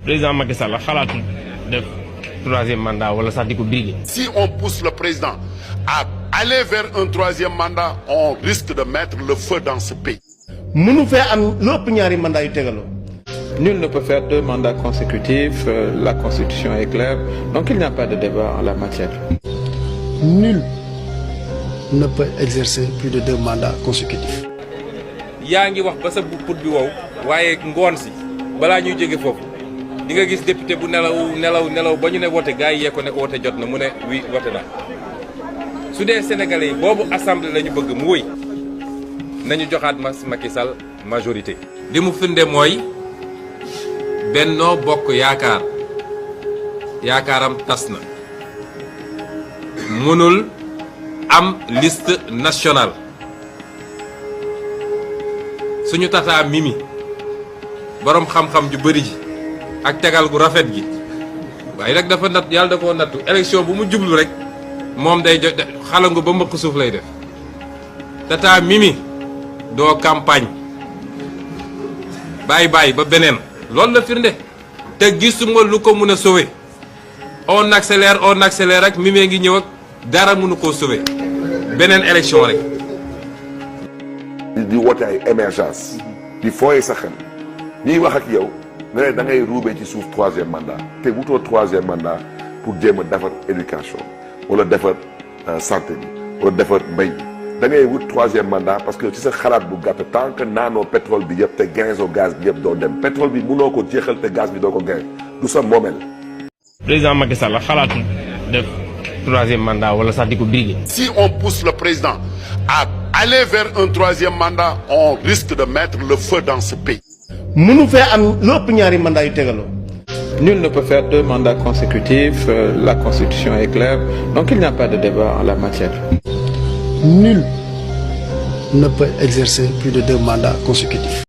président Macky Sall xalaatul def troisième mandat wala sax di ko briguer. Si on pousse le président à aller vers un troisième mandat, on risque de mettre le feu dans ce pays. mënu fee am lu ëpp ñaari mandat yu tegaloo. Nul ne peut faire 2 mandats consécutifs, la Constitution est claire, donc il n'y a pas de débat en la matière. Nul ne peut exercer plus de 2 mandats consécutifs. yaa ngi wax ba sa put bi wow waaye ngoon si balaa ñuy jóge foofu di nga gis député bu nelaw ba ñu ne wote gars yi yee ko ne ko wote jot na mu ne oui wote na su dee sénégalais yi boobu assemblée la ñu bëgg mu wëy nañu joxaat Macky Sall majorité. li mu firnde mooy Benno Bokk Yaakaar yaakaaram tas na mënul am liste nationale suñu tata Mimi borom xam-xam ju bëri ji ak tegal gu rafet gi waaye rek dafa nat yàlla da koo nattu élection bu mu jublu rek moom day jot xalangu ba mbëkk suuf lay def tata Mimi doo campagne bàyyi ba beneen loolu la firnde te gisuma lu ko mun a sauver on accélère rek Mimi ngi ñëw ak dara mënu koo sauver beneen élection rek. di woote ay émergence di fooye sa xel ñuy wax ak yow ne da ngay ruubee ci suuf 3e mandat te wutoo 3e mandat pour jéem a defar éducation wala defar santé bi wala defar mbay bi da ngay wut 3e mandat parce que ci sa xalaat bu gàtt tant que naanoo pétrole bi yëpp te gainzo gaz bi yëpp doo dem pétrole bi mënoo ko jeexal te gaz bi doo ko gain du sa moomeel. président Macky Sall xalaatul def troisième mandat wala sax di ko briguer. Si on pousse le président à aller vers un troisième mandat, on risque de mettre le feu dans ce pays. mënu fee am lu ëpp ñaari mandat yu tegaloo. Nul ne peut faire 2 mandats consécutifs, la Constitution est claire, donc il n'y a pas de débat en la matière. Nul ne peut exercer plus de 2 mandats consécutifs.